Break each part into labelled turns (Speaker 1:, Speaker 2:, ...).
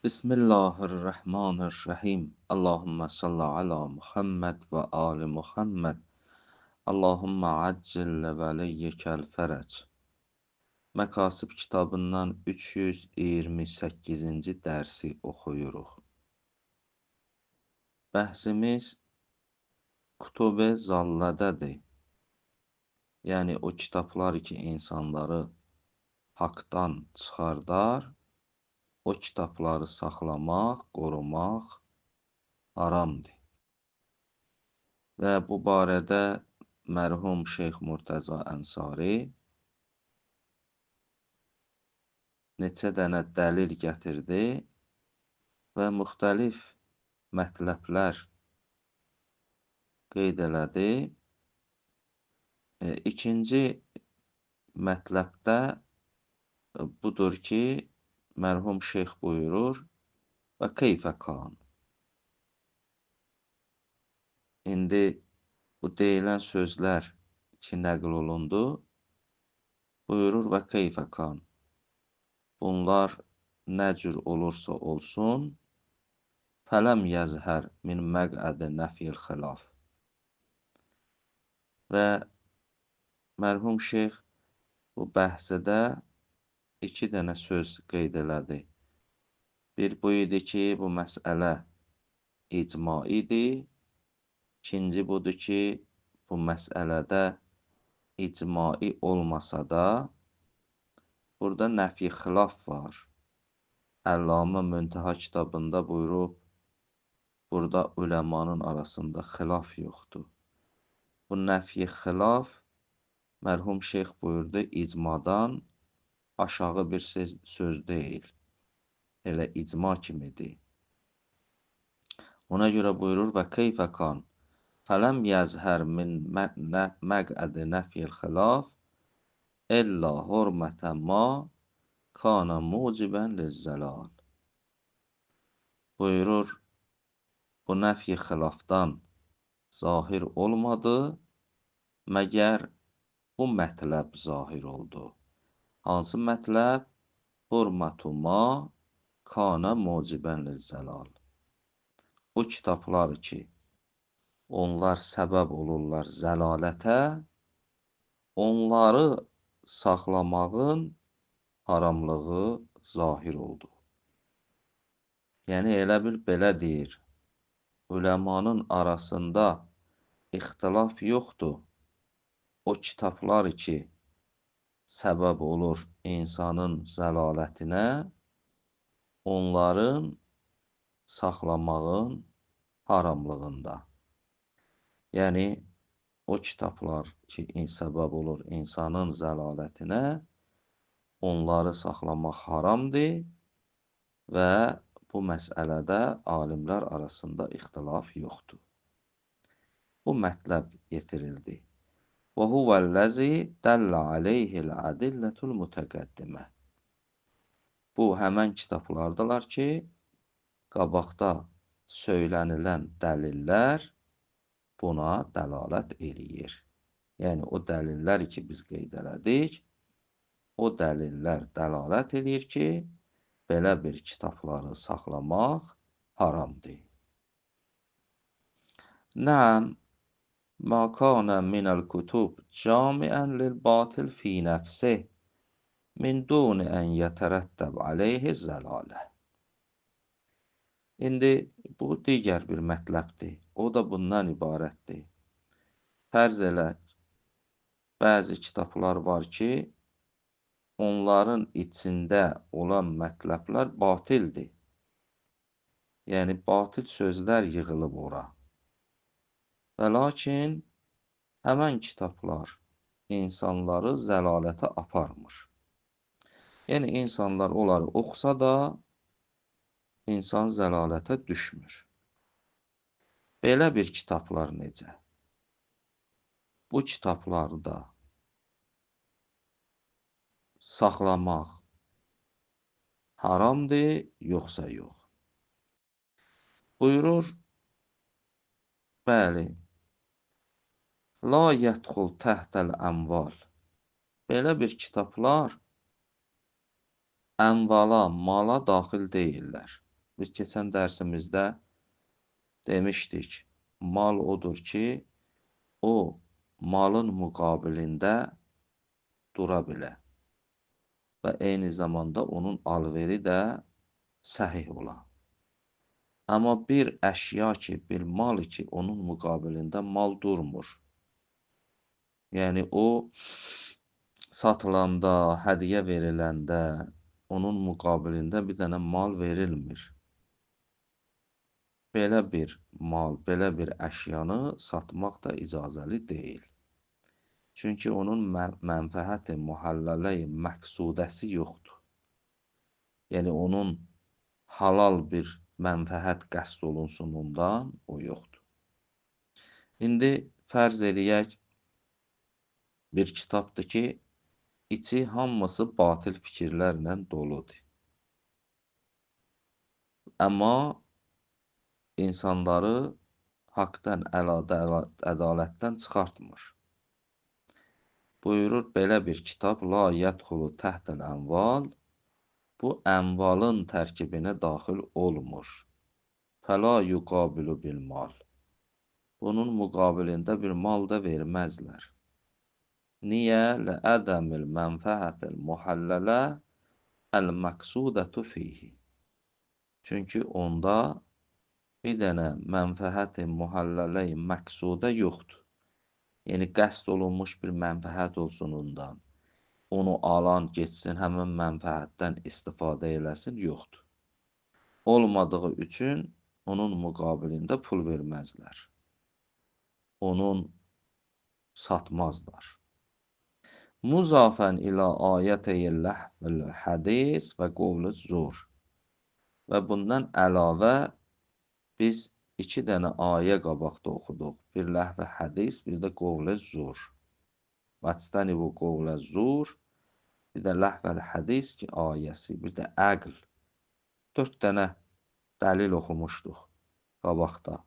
Speaker 1: Bismillahirrahmanirrahim. Allahümme salli ala Muhammed və ali Muhammed. Allahümme accil vəliyyikəl fərəc. Məkasib kitabından 328-ci dərsi oxuyuruq. Bəhsimiz Kutub-i Zallədədir. Yəni o kitablar ki, insanları haqdan çıxardar, o kitabları saxlamaq, qorumaq haramdır. Və bu barədə mərhum Şeyx Murtəza Ənsari neçə dənə dəlil gətirdi və müxtəlif mətləblər qeyd elədi. İkinci mətləbdə budur ki, mərhum şeyx buyurur və keyfə kan. İndi bu deyilən sözlər ki, nəql olundu, buyurur və keyfə kan. Bunlar nə cür olursa olsun, fələm yəzhər min məqədi nəfil xilaf. Və mərhum şeyx bu bəhsədə iki dənə söz qeyd elədi. Bir bu idi ki, bu məsələ icma idi. İkinci budur ki, bu məsələdə icmai olmasa da, burada nəfi xilaf var. Əllamə Müntəha kitabında buyurub, burada uləmanın arasında xilaf yoxdur. Bu nəfi xilaf, mərhum şeyx buyurdu, icmadan aşağı bir söz deyil. Elə icma kimidir. Ona görə buyurur və keyfə kan fələm yəzhər min məqədi nəfil xilaf illə hurmətə ma kana mucibən lizzəlal. Buyurur, bu nəfi xilafdan zahir olmadı, məgər bu mətləb zahir oldu. Hansı mətləb? Hurmətu ma kana mucibən lizzəlal. O kitablar ki, onlar səbəb olurlar zəlalətə, onları saxlamağın haramlığı zahir oldu. Yəni, elə bil belə deyir, uləmanın arasında ixtilaf yoxdur. O kitablar ki, səbəb olur insanın zəlalətinə, onların saxlamağın haramlığında. Yəni, o kitablar ki, səbəb olur insanın zəlalətinə, onları saxlamaq haramdır və bu məsələdə alimlər arasında ixtilaf yoxdur. Bu mətləb yetirildi. Və huvəl-ləzi dəllə aleyhil ədillətul mütəqəddimə. Bu, həmən kitablardılar ki, qabaqda söylənilən dəlillər buna dəlalət eləyir. Yəni, o dəlillər ki, biz qeyd elədik, o dəlillər dəlalət eləyir ki, belə bir kitabları saxlamaq haramdır. Nəm, ma kana minəl kutub camiən lil batil fi nəfsih min duni ən yətərəttəb aleyhi zəlalə. İndi bu digər bir mətləbdir. O da bundan ibarətdir. Fərz elə, bəzi kitablar var ki, onların içində olan mətləblər batildir. Yəni, batil sözlər yığılıb ora. Və lakin, həmən kitablar insanları zəlalətə aparmır. Yəni, insanlar onları oxusa da, insan zəlalətə düşmür. Belə bir kitablar necə? Bu kitabları da saxlamaq haramdır, yoxsa yox? Buyurur, bəli, la yədxul təhtəl əmval. Belə bir kitablar əmvala, mala daxil deyillər. Biz keçən dərsimizdə demişdik, mal odur ki, o malın müqabilində dura bilə və eyni zamanda onun alveri də səhih ola. Amma bir əşya ki, bir mal ki, onun müqabilində mal durmur. Yəni, o satılanda, hədiyyə veriləndə onun müqabilində bir dənə mal verilmir. Belə bir mal, belə bir əşyanı satmaq da icazəli deyil. Çünki onun mənfəhəti muhəllələ-i məqsudəsi yoxdur. Yəni, onun halal bir mənfəhət qəsd olunsun ondan, o yoxdur. İndi fərz eləyək, bir kitabdır ki, içi hamısı batil fikirlərlə doludur. Amma insanları haqdan, ədalətdən çıxartmır. Buyurur, belə bir kitab, la yədxulu təhtəl ənval, bu ənvalın tərkibinə daxil olmur. Fəla yuqabilu bil mal. Bunun müqabilində bir mal da verməzlər. Niyə? Ləədəmil mənfəhətil muhəllələ əl-məqsudətu fihi. Çünki onda bir dənə mənfəhəti muhəllələ-i məqsudə yoxdur. Yəni, qəsd olunmuş bir mənfəhət olsun ondan. Onu alan getsin, həmin mənfəhətdən istifadə eləsin, yoxdur. Olmadığı üçün onun müqabilində pul verməzlər. Onun satmazlar. Muzafən ilə ayətəyi ləhvil hədis və qovlu zur. Və bundan əlavə biz iki dənə ayə qabaqda oxuduq. Bir ləhvə hədis, bir də qovlə zur. Vəçtənibu qovlə zur, bir də ləhvəl hədis ki, ayəsi, bir də əql. 4 dənə dəlil oxumuşduq qabaqda.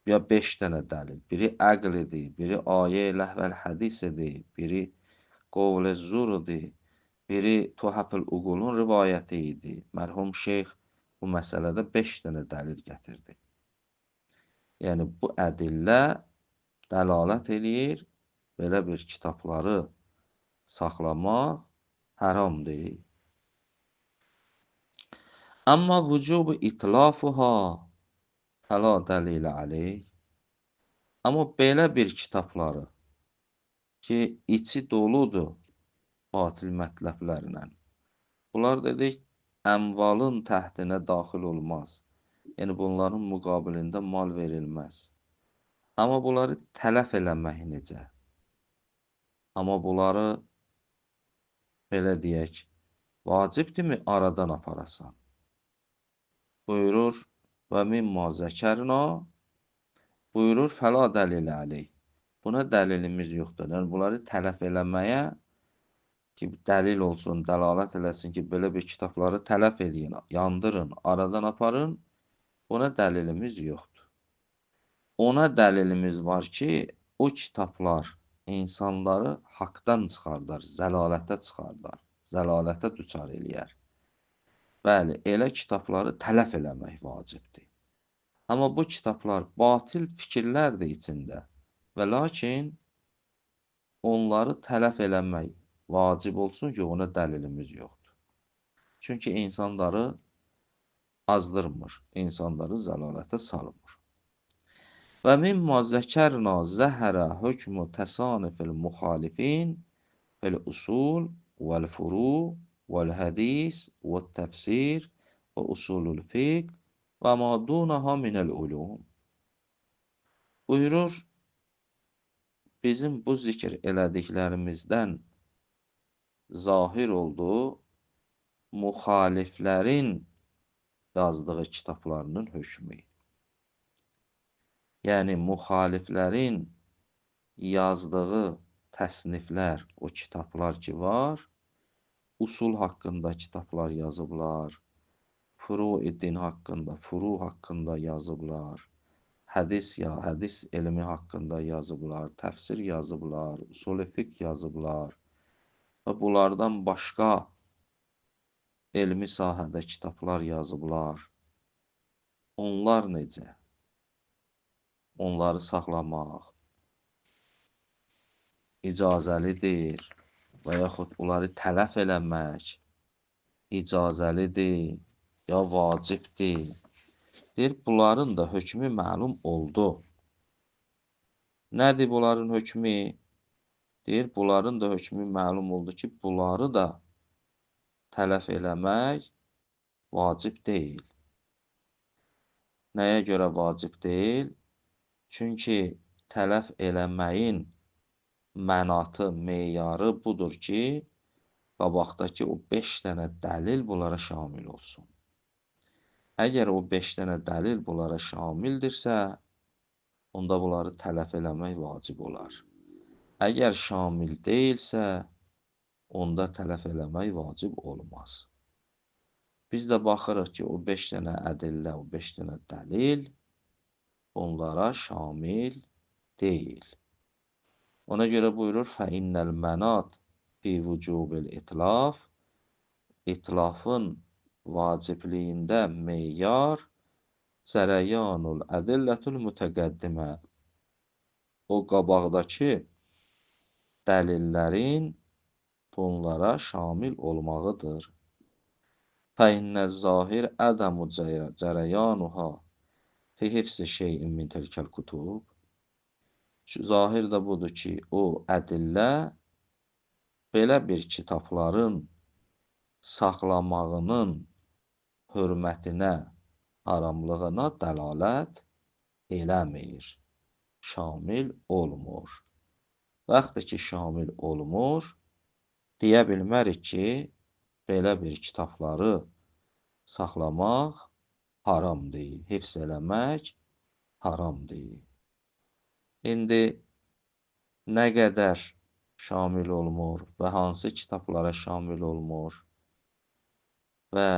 Speaker 1: Ya 5 dənə dəlil. Biri əql idi, biri ayə ləhvəl hədis idi, biri qovlə zur idi, biri Tuhafil Uqulun rivayəti idi. Mərhum şeyx bu məsələdə 5 dənə dəlil gətirdi. Yəni, bu ədillə dəlalət eləyir, belə bir kitabları saxlamaq həram deyil. Amma vücubu itlafuha fəla dəlilə aleyh. Amma belə bir kitabları ki, içi doludur batil mətləblərlə. Bunlar dedik, əmvalın təhdinə daxil olmaz. Yəni, bunların müqabilində mal verilməz. Amma bunları tələf eləmək necə? Amma bunları, belə deyək, vacibdirmi aradan aparasan? Buyurur, və mimma zəkərna, buyurur, fəla dəlilə aleyh. Buna dəlilimiz yoxdur. Yəni, bunları tələf eləməyə ki, dəlil olsun, dəlalət eləsin ki, belə bir kitabları tələf eləyin, yandırın, aradan aparın, buna dəlilimiz yoxdur. Ona dəlilimiz var ki, o kitablar insanları haqdan çıxardar, zəlalətə çıxardar, zəlalətə düçar eləyər. Bəli, elə kitabları tələf eləmək vacibdir. Amma bu kitablar batil fikirlərdir içində və lakin onları tələf eləmək vacib olsun ki, ona dəlilimiz yoxdur. Çünki insanları azdırmır, insanları zəlalətə salmır. Və mimma zəkərna zəhərə hökmü təsanifil müxalifin fil usul vəl-furu vəl-hədis vəl-təfsir və usulul fiqh və ma dunaha minəl ulum. Buyurur, bizim bu zikr elədiklərimizdən zahir oldu müxaliflərin yazdığı kitablarının hökmü. Yəni, müxaliflərin yazdığı təsniflər, o kitablar ki var, usul haqqında kitablar yazıblar, furu-i din haqqında, furu haqqında yazıblar, hədis elmi haqqında yazıblar, təfsir yazıblar, usul-i fiqh yazıblar və bunlardan başqa elmi sahədə kitablar yazıblar. Onlar necə? Onları saxlamaq icazəlidir və yaxud onları tələf eləmək icazəlidir ya vacibdir. Deyir, bunların da hökmü məlum oldu. Nədir bunların hökmü? Deyir, bunların da hökmü məlum oldu ki, bunları da tələf eləmək vacib deyil. Nəyə görə vacib deyil? Çünki tələf eləməyin mənatı, meyarı budur ki, qabaqdakı o 5 dənə dəlil bunlara şamil olsun. Əgər o 5 dənə dəlil bunlara şamildirsə, onda bunları tələf eləmək vacib olar. Əgər şamil deyilsə, onda tələf eləmək vacib olmaz. Biz də baxırıq ki, o 5 dənə ədillə, o 5 dənə dəlil onlara şamil deyil. Ona görə buyurur, fəinnəl mənat fi vücubil itlaf, itlafın vacibliyində meyar cərəyanul ədillətul mütəqəddimə, o qabaqdakı dəlillərin bunlara şamil olmağıdır. Fəinnəz-zahir ədəmu cərəyanuha fi hifzi şeyin min tilkəl kutub. Zahir də budur ki, o ədillə belə bir kitabların saxlamağının hörmətinə, haramlığına dəlalət eləmir, şamil olmur. Vaxtı ki, şamil olmur, deyə bilmərik ki, belə bir kitabları saxlamaq haramdır, hifz eləmək haramdır. İndi nə qədər şamil olmur və hansı kitablara şamil olmur və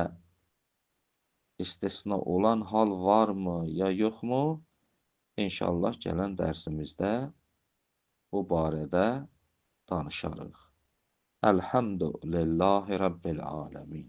Speaker 1: istisna olan hal varmı ya yoxmu? İnşallah gələn dərsimizdə bu barədə danışarıq. Elhamdülillahi Rabbil alemin.